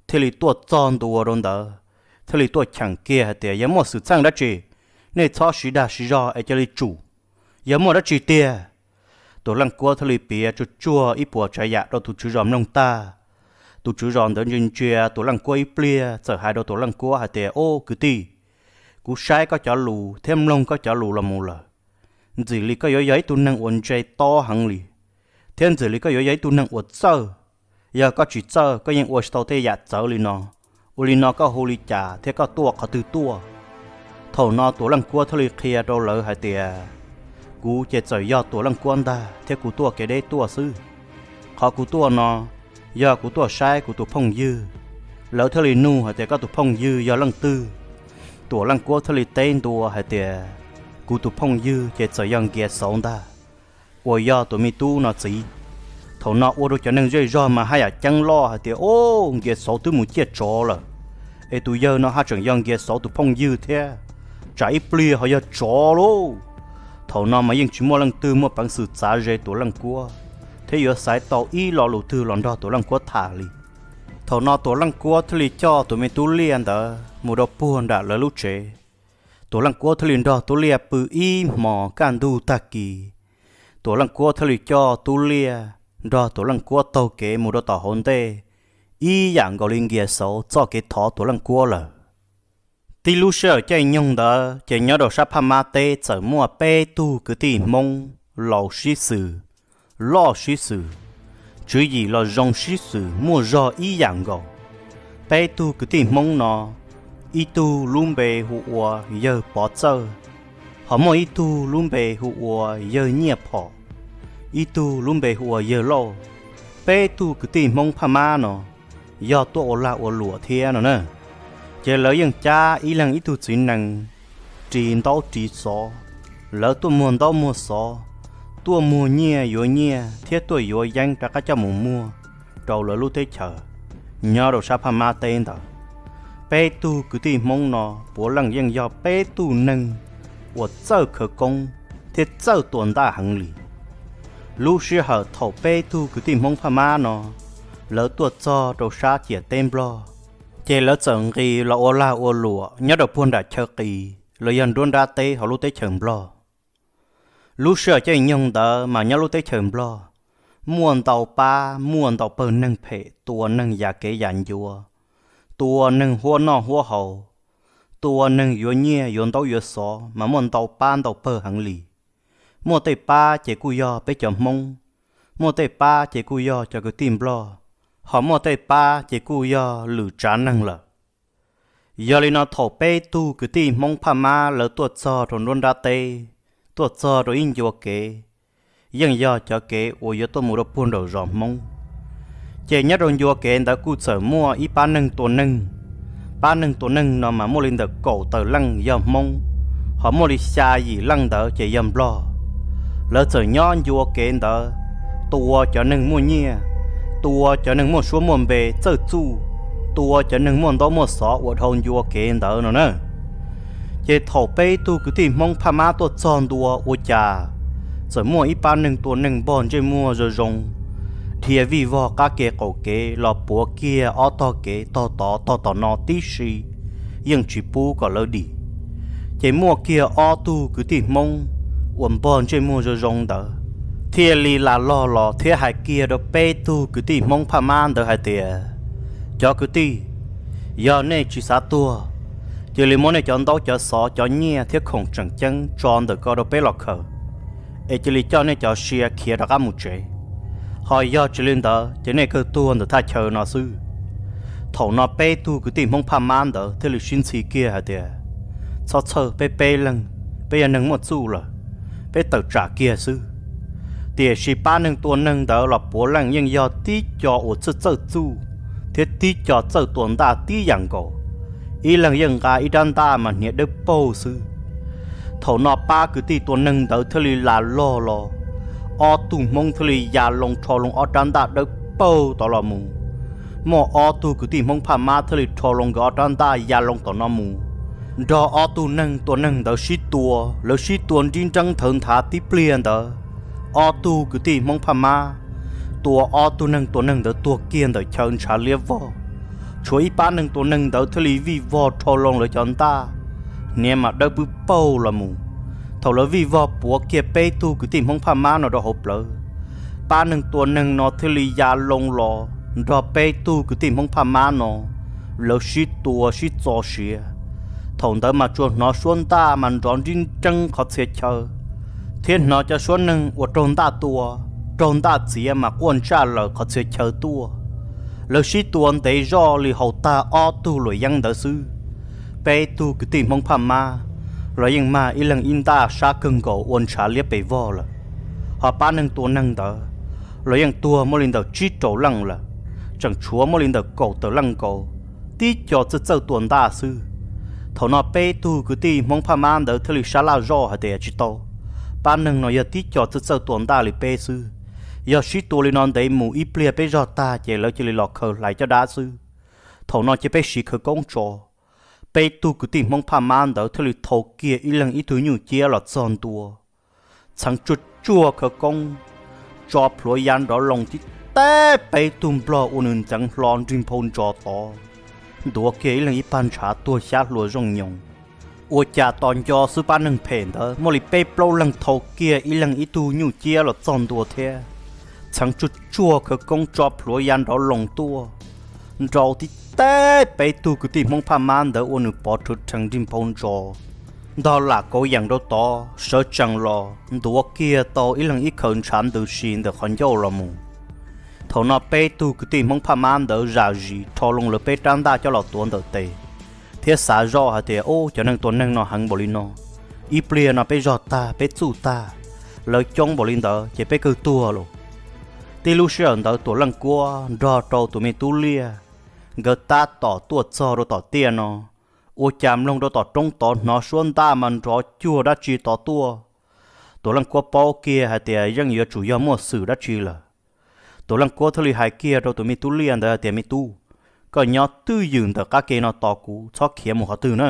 thiaj li tuaj txog ntua rau ntawd, thiaj li tuaj cheem kiag hais tias, Yog muaj xwm txheej dab tsi, nej txhob siv dag siv zog es cia li tsum. Yog muaj dab tsi tiag? Tus leej kuab thiaj li piav tsuag tsuag ib puas tsav yam rau tus tswv zos mloog tag. Tus tswv zos ntawd ntsia ntsia tus leej kuab ib pliag txawm hais rau tus leej kuab hais tias, Ub kwv tij, kuv saib koj cov lus thiab mloog koj cov lus los mus lawm, ntxim li koj yuav yog ib tug neeg uas ntse tob heev li, thiab ntxim li koj yuav yog ib tug neeg uas txawj. Yog koj tsis txawj, koj yeej ua tsis tau tej yam txawv li no. Ua li no koj hu li cas thiab koj tuaj qhov twg tuaj? Thaum no Tuam Leej Kuab thiaj li qhia rau lawv hais tias, Kuv ces txawm yog Tuam Leej Kuab ntag thiab kuv tuaj kev deb tuaj xwb. Qhov kuv tuaj no yog kuv tuaj saib kuv tus phooj ywg. Lawv thiaj li nug hais tias, Koj tus phooj ywg yog leej twg? Tuam Leej Kuab thiaj li teb ntua hais tias, Kuv tus phooj ywg ces txawm yog Nkias Xauv ntag, uas yog tus me tub no txiv. Thaum no ua rau cov neeg zej zog mas haj yam ceeb loj hais tias, Ub, Nkias Xauv twb mus ciaj tsov lawm, es tus yawg no haj tseem yog Nkias Xauv tus phooj ywg thiab, tsam ib pliag ho yog tsov lauj. Thaum no mas yeej tsis muaj leej twg muaj peev xwm txav ze Tuam Leej Kuab thiab yuav xaiv tau ib lo lus twg los nrog Tuam Leej Kuab tham li. Thaum no Tuam Leej Kuab thiaj li coj tus me tub liaj ntawd mus rau puag nram lawv lub tsev. Tuam Leej Kuab thiaj li nrog tub liaj pw ib hmos kaj ntug tag kis. Tuam Leej Kuab thiaj li coj tub liaj nrog Tuam Leej Kuab taug kev mus rau tom hauv ntej, ib yam nkaus li Nkias Xauv txoj kev thov Tuam Leej Kuab lawm. Tib lub sij hawm caij nyoog ntawd ces nyob rau sab Phaj Mab teb txawm muaj peb tug kwv tij Hmoob laus sib xws, loj sib xws, tswv yim los zoo sib xws muaj zog ib yam nkaus. Peb tug kwv tij Hmoob no, ib tug lub npe hu ua yawg Pov Txawj, ho muaj ib tug lub npe hu ua yawg Nyiaj Phom, ib tug lub npe hu ua yawg Lauj. Peb tug kwv tij Hmoob Phaj Mab no yog tuaj ua lag ua luam thiab no na. Ces lawv yeej cab ib leeg ib tug txiv nees ris ntaub ris xov. Lawv tuaj muag ntaub muag xov, tuaj muag nyiaj yuav nyiaj thiab tuaj yuav yeeb rov qab coj mus muag rau lawv lub teb chaws nyob rau sab Phaj Mab teb ntawd. Peb tug kwv tij Hmoob no puav leej yeej yog peb tug neeg uas txawj khawv koob thiab txawj tua ntaj heev li. Lub sij hawm thaum peb tug kwv tij Hmoob Phaj Mab no lawv tuaj txog rau sab ciam teb Nplog, ces lawv txawm nqis los ua lag ua luam nyob rau puag nram chaw qis los yog nruab nrab teb hauv lub teb chaws Nplog. Lub sij hawm caij nyoog ntawd mas nyob lub teb chaws Nplog muaj ntau pab muaj ntau pawg neeg phem tua neeg yam kev yam ncua, tua neeg huab noj huab haus, tua neeg yuav nyiaj yuav ntaub yuav xov mas muaj ntau pab ntau pawg heev li. Muaj tej pab ces kuj yog peb cov Hmoob, muaj tej pab ces kuj yog cov kwv tij Nplog, ho muaj tej pab ces kuj yog lwm tsav neeg lawm. Yog li no thaum peb tug kwv tij Hmoob Phaj Mab lawv tuaj txog rau nruab nrab teb, tuaj txog rau ib ncua kev, yeej yog cov kev uas yuav tuaj mus rau puag nraum zos Hmoob. Ces nyob rau ncua kev ntawd kuj txawm muaj ib pab neeg tua neeg. Pab neeg tua neeg no mas muaj li ntawm kaum tawm leej yog Hmoob, ho muaj li xya yim leej ntawd ces yog Nplog. Lawv txawm nyob ncua kev ntawd, tua cov neeg muaj nyiaj, tua cov neeg muaj suab muaj npe txawj txuj, tua cov neeg muaj ntaub muaj xov uas dhau ncua kev ntawd no na. Ces thaum peb tug kwv tij Hmoob Phaj Mab tuaj txog ntua ua cas txawm muaj ib pab neeg tua neeg npog ntsej muag zoo zoo, dhia vij vog qab ke qaum kev los puav kiag ob tog kev tog tod tog tom no tib si, yeej tsis pub kom lawv dim. Ces muaj kiag ob tug kwv tij Hmoob uas npog ntsej muag zoo zoo ntawd thiaj li lam log los thiab hais kiag rau peb tug kwv tij Hmoob Phaj Mab ntawd hais tias, Cov kwv tij, yog nej tsis xav tuag, cia li muab nej cov ntaub cov xov cov nyiaj thiab khoom tseem ceeb tso ntawm ko rau peb los khaws, es cia li coj nej cov sia khiav rov qab mus tsev. Ho yog tsis li ntawd ces nej kawg tuag ntawm thaj chaw no xwb. Thaum no peb tug kwv tij Hmoob Phaj Mab ntawd thiaj li sib ntxhi kiag hais tias, Txhob txhawj, peb peb leeg, peb yog neeg muaj txuj lawm, peb tawm tsam kiag xwb. Tiam sis pab neeg tua neeg ntawd los puav leej yeej yog tib co uas txawj txawj txuj thiab tib co txawj tua ntaj tib yam nkaus. Ib leeg yeej nqa ib rab ntaj mas hniav dawb paug xwb. Thaum no pab kwv tij tua neeg ntawd thiaj li lam log los, ob tug Hmoob thiaj li ya loo rho loo ob rab ntaj dawb paug tod los mus, Muaj ob tug kwv tij Hmoob Phaj Mab thiaj li rho loo nkawd ob rab ntaj ya loo tom no mus, nrog ob tug neeg tua neeg ntawd sib tua. Lawv sib tua nrib nreeb thawv nthav tib pliag ntawd, ob tug kwv tij Hmoob Phaj Mab tua ob tug neeg tua neeg ntawd tuag kiag ntawm chaw ntshav liab vog. Tshuav ib pab neeg tua neeg ntawd thiaj li vij vog rho loo lawv cov ntaj, hniav mas dawb pwb paug los mus. Thaum lawv vij vog puav kiag peb tug kwv tij Hmoob Phaj Mab no rau hauv plawv, pab neeg tua neeg no thiaj li ya loo los nrog peb tug kwv tij Hmoob Phaj Mab no, lawv sib tua sib txo siav. Thaum ntawd mas tsuas hnov suab ntaj mas nrov nrib nreeb qhov txhia chaw, thiab hnov cov suab neeg uas raug ntaj tua, raug ntaj txiav mas quaj ntsaj lawm qhov txhia chaw tuaj. Lawv sib tua ntev zoj li haus tag ob tug luam yeeb ntawd xwb, peb tug kwv tij Hmoob Phaj Mab los yeej mag ib leeg ib ntaj sab kawg nkaus ua ntshav liab pes vog lawm. Ho pab neeg tua neeg ntawd los yeej tuag muaj li ntawm tsib rau leej lawm, tseem tshuav muaj li ntawm kaum tawm leej nkaus tib co txawj txawj tua ntaj xwb. Thaum no peb tug kwv tij Hmoob Phaj Mab ntawd thiaj li sab laj zoj hais tias tsis tau, pab neeg no yog tib co txawj txawj tua ntaj li peb xwb. Yog sib tua li no ntev mus ib pliag peb zog tag ces lawv cia li los khaws hlais caj dab xwb. Thaum no ces peb siv khawv koob tso. Peb tug kwv tij Hmoob Phaj Mab ntawd thiaj li thau kiag ib leeg ib tug nyuj ciab los txog ntua, txheev tsuaj tsuaj khawv koob, tso plhuav ya nrov loo tib teb peb tug nplog ua nws ntxeev hlo nrig nphau ntsos tod, ntuav kiag ib leeg ib pag ntshav tuag xyab hlua zooj nyoos. Ua cas tos nco xwb pab neeg phem ntawd muaj li peb plaub leeg thau kiag ib leeg ib tug nyuj ciab los txog ntua thiab, txheev tsuaj tsuaj khawv koob tso plhuav ya nrov loo tuaj, nrau tib teb peb tug kwv tij Hmoob Phaj Mab ntawd ua nws pov rhawv rhees nrig nphau ntsos, ntog lam kauv yeem rau tod sawv tsees los ntuav kiag tau ib leeg ib khaws ntshav ntws si ntawm qhov ncauj los mus. Thaum no peb tug kwv tij Hmoob Phaj Mab ntawd zam zis rho loo lawv peb rab ntaj coj los tuav ntawm tes, thiab xav zoj hais tias, Ub, cov neeg tua neeg no heev npaum li no, ib pliag no peb zog tag peb txuj tag, lawv coob npaum li ntawd ces peb kawg tuag lauj. Tib lub sij hawm ntawd Tuam Leej Kuab nrog rau tus me tub Liaj nkawd tab tom tuaj txog rau tom tiaj no, ua cas mloog rau tom roob tod hnov suab ntaj mas nrov cuag dab tsi tod tuaj. Tuam Leej Kuab paub kiag hais tias yeej yuav tsum yog muaj xwm dab tsi lawm. Tuam Leej Kuab thiaj li hais kiag rau tus me tub Liaj ntawd hais tias, Me tub, koj nyob twj ywm ntawm qab ke no tos kuv, txhob khiav mus qhov twg na.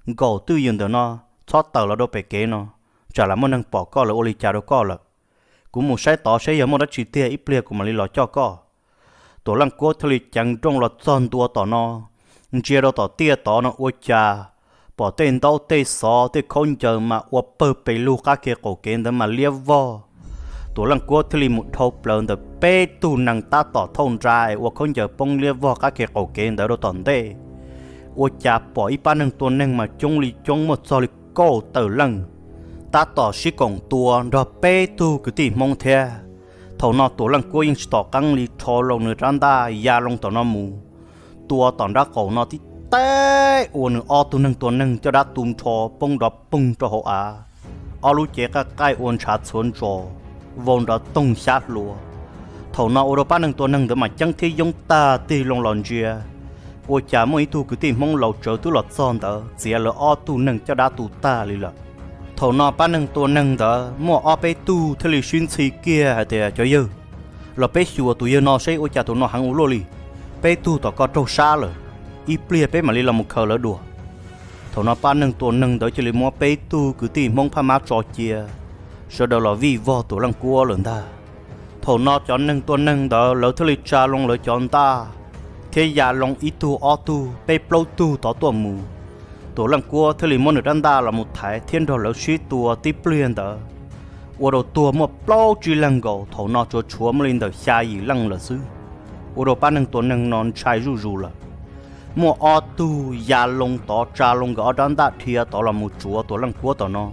Nkaum twj ywm ntawm no, txhob tawm los rau pem kev no, tsam lam muaj neeg pom koj lawv ua li cas rau koj lawm. Kuv mus saib tod saib yog muaj dab tsi tiag ib pliag kuv mam li los coj koj. Tuam Leej Kuab thiaj li ceev nrooj los txog ntua tom no, ntsia rau tom tiaj tod no ua cas pom tej ntaub tej xov tej khaub ncaws mas ua pawg pes lug qab ke qaum kev ntawd mas liab vog. Tuam Leej Kuab thiaj li mus dhau plaws ntawm peb tug nees tab tom thauj nra es ua khaub ncaws poob liab vog qab ke qaum kev ntawd rau tom ntej. Ua cas pom ib pab neeg tua neeg mas coob li coob muaj txog li kaum tawm leej, tab tom sib koom tua nrog peb tug kwv tij Hmoob thiab. Thaum no Tuam Leej Kuab yeej tsis tom qeeb li rho loo nws rab ntaj ya loo tom no mus, tua tom nrab qaum no tib teb ua nws ob tug neeg tua neeg caj dab tu nrho poob nrov poog rau hauv av. Ob lub cev qaij qaij ua ntshav txhuav ntsos, vau nrov toog xyab hlua. Thaum no ua rau pab neeg tua neeg ntawd mas ceeb thiab yoob tag tig loo los ntsia, ua cas muaj ib tug kwv tij Hmoob laus tsawv twb los txog ntawd txiav lawv ob tug neeg caj dab tu tag li lawm. Thaum no pab neeg tua neeg ntawd muaj ob peb tug thiaj li sib ntxhi kiag hais tias, Cov yawg, los peb xyuas tus yawg no seb ua cas tus no heev ua luaj li. Peb tug tom ko raug sab lawm, ib pliag peb mam li los mus khaws lawv dua. Thaum no pab neeg tua neeg ntawd cia li muab peb tug kwv tij Hmoob Phaj Mab tso cia, sawv daws los vij vog Tuam Leej Kuab lawm ntag. Thaum no cov neeg tua neeg ntawd lawv thiaj li tsa loo lawv cov ntaj thiab ya loo ib tug ob tug peb plaub tug tod tuaj mus. Tuam Leej Kuab thiaj li muab nws rab ntaj los mus thaiv thiab nrog lawv sib tua tib pliag ntawd, ua rau tuag muaj plaub tsib leeg nkaus, thaum no tsuas tshuav muaj li ntawm xya yim leej lawm xwb. Ua rau pab neeg tua neeg no ntshai zuj zus lawm. Muaj ob tug ya loo tod tsa loo nkawd ob rab ntaj dhia tod los mus tsuav Tuam Leej Kuab tom no.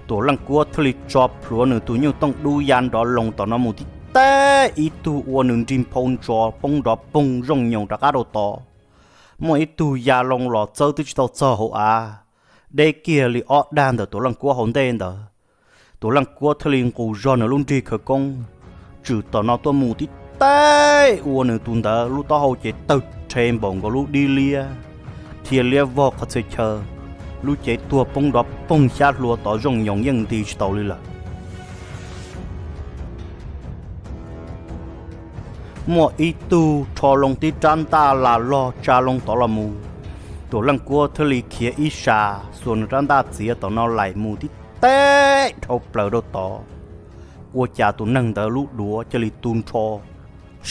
Tuam Leej Kuab thiaj li tso plhuav nws tus nyuj tooj dub ya nrov loo tom no mus tib teb ib tug ua nws nrig nphau ntsos poob nrov poog zooj nyoos rov qab rau tod. Muaj ib tug ya loo los txawb twb tsis tau txog hauv av, deb kiag li ob dag ntawm Tuam Leej Kuab hauv ntej ntawd. Tuam Leej Kuab thiaj li nqus zog nws lub nrig khawv koob, tswm tom no tuaj mus tib teb ua nws tus ntawd lub taub hau ces tawg rhe npaum nkaus lub dib liab, dhia liab vog qhov txhia chaw, lub cev tuag poob nrov poog xyab hlua tod zooj nyoos yeej nti tsis tau li lawm. muaj ib tug rho loo tib rab ntaj las log tsa loo tod los mus. Tuam Leej Kuab thiaj li khiav ib sas xuas nws rab ntaj txiav tom no laim mus tib teb dhau plaws rau tod. Ua cas tus neeg ntawd lub duav cia li tu nrho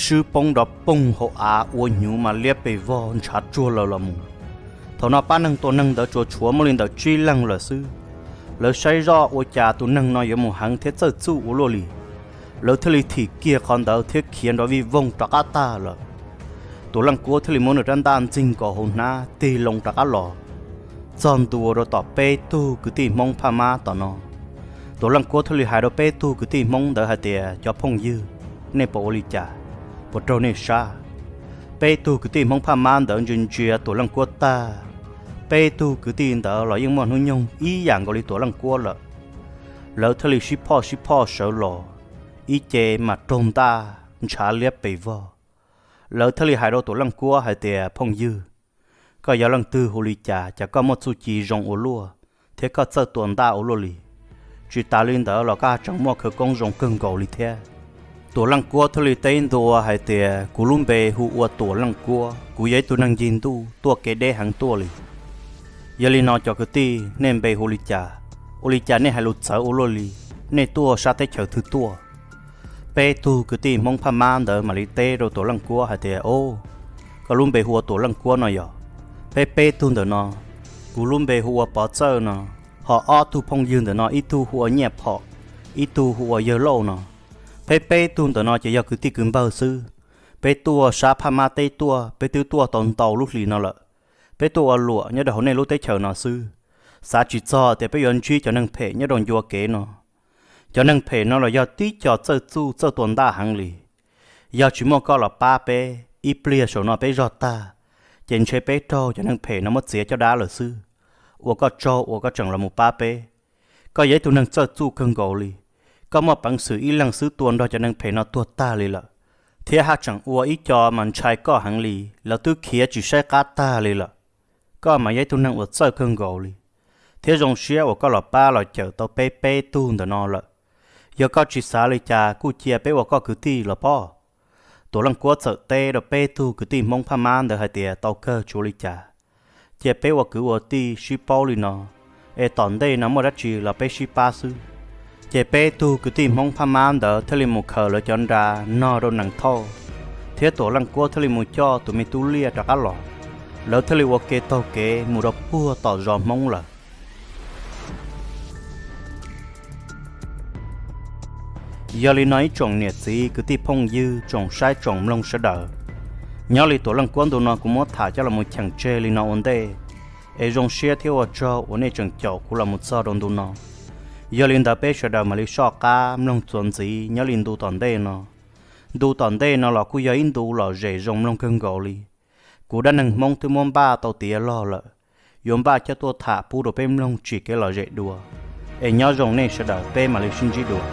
swb poob nrov poog hauv av ua hnyuv mas liab pes vog ntshav tsuag lawm los mus. Thaum no pab neeg tua neeg ntawd tsuas tshuav muaj li ntawm tsib leeg lawm xwb. Lawv saib zoj ua cas tus neeg no yuav mus heev thiab txawj txuj ua luaj li. Lawv thiaj li thim kiag qhov ntawd thiab khiav nrov vij voog rov qab tag lawm. Tuam Leej Kuab thiaj li muab nws rab ntaj ntxig nkaus hauv hnab tig loo rov qab los txog ntua rau tom peb tug kwv tij Hmoob Phaj Mab tom no. Tuam Leej Kuab thiaj li hais rau peb tug kwv tij Hmoob ntawd hais tias, cov phooj ywg, nej puas ua li cas? Puas raug nej sab? Peb tug kwv tij Hmoob Phaj Mab ntawd ntsia ntsia Tuam Leej Kuab tag, peb tug kwv tij ntawd los yeej muaj hnub nyoog ib yam nkaus li Tuam Leej Kuab lawm. Lawv thiaj li sib phoj sib phoj sawv los, ib ce mas raug ntaj ntshav liab pes vog. Lawv thiaj li hais rau Tuam Leej Kuab hais tias, phooj ywg, koj yog leej twg hu li cas, cas koj muaj txuj ci zoo ua luaj thiab koj txawj tua ntaj ua luaj li? Tsis tas li ntawd los koj tseem muaj khawv koob zoo kawg nkaus li thiab. Tuam Leej Kuab thiaj li teb ntua hais tias, kuv lub npe hu ua Tuam Leej Kuab, kuv yog ib tug neeg ncig ntuj tuaj kev deb heev tuaj li. Yog li no cov kwv tij, nej npe hu li cas? Ua li cas nej hais lus txawv ua luaj li? Nej tuaj sab teb chaws twg tuaj? Peb tug kwv tij Hmoob Phaj Mab ntawd mam li teb rau Tuam Leej Kuab hais tias, o, koj lub npe hu ua Tuam Leej Kuab no yog? Peb peb tug ntawm no, kuv lub npe hu ua Pov Txawj no, ho ob tug phooj ywg ntawm no ib tug hu ua Nyiaj Phom, ib tug hu ua Yawg Lauj no. Peb peb tug ntawm no ces yog kwv tij kwv npawg xwb. Peb tuaj sab Phaj Mab teb tuaj, peb twb tuaj tau ntau lub hlis no lawm. Peb tuaj ua luam nyob rau hauv nej lub teb chaws no xwb, xav tsis txog tias peb yuav ntsib cov neeg phem nyob rau ncua kev no. Cov neeg phem no los yog tib co txawj txuj txawj tua ntaj heev li. Yog tsis muaj koj los pab peb, ib pliag saum no peb zog tag, ces ntshe peb raug cov neeg phem no muab txiav caj dab lawm xwb. Ua koj tsaug uas koj tseem los mus pab peb. Koj yog ib tug neeg txawj txuj kawg nkaus li. Koj muaj peev xwm ib leeg xwb tua nrog cov neeg phem no tuag tag li lawm, thiab haj tseem ua ib co mas ntshai koj heev li, lawv twb khiav tsis saib qab tag li lawm. Koj mas yog ib tug neeg uas txawj kawg nkaus li, thiab zoo siab uas koj los pab los cawm tau peb peb tug ntawm no lawm. Yog koj tsis xav li cas kuj cia peb ua koj kwv tij los pob. Tuam Leej Kuab txawm teb rau peb tug kwv tij Hmoob Phaj Mab ntawd hais tias, tau kawg, tsis ua li cas. Cia peb ua kwv ua tij sib paub li no, es tom ntej no muaj dab tsi los peb sib pab xwb. Ces peb tug kwv tij Hmoob Phaj Mab ntawd thiaj li mus khaws lawv cov nra nog rau nees thauj, thiab Tuam Leej Kuab thiaj li mus coj tus me tub liaj rov qab los. Lawv thiaj li ua ke taug kev mus rau puag tom zos Hmoob lawm. Yog li no ib tsoom niam txiv kwv tij phooj ywg tsoom saib tsoom mloog sawv daws, nyob li Tuam Leej Kuab ntu no kuv muab tham coj los mus cheem tseg li no ua ntej, es zoo siab thiab ua tsaug uas nej tseem caum kuv los mus txog rau ntu no. Yog li ntawd peb sawv daws mam li soj qab mloog txuas ntxiv nyob li ntu tom ntej no. Ntu tom ntej no los kuj yog ib ntu lom zem zoo mloog kawg nkaus li. Kuv dab neeg Hmoob twb muab npaj tau tiav log lawm, yuav npaj coj tuaj tham pub rau peb mloog tsim kev lom zem dua. Es nyob zoo nej sawv daws, peb mam li sib ntsib dua.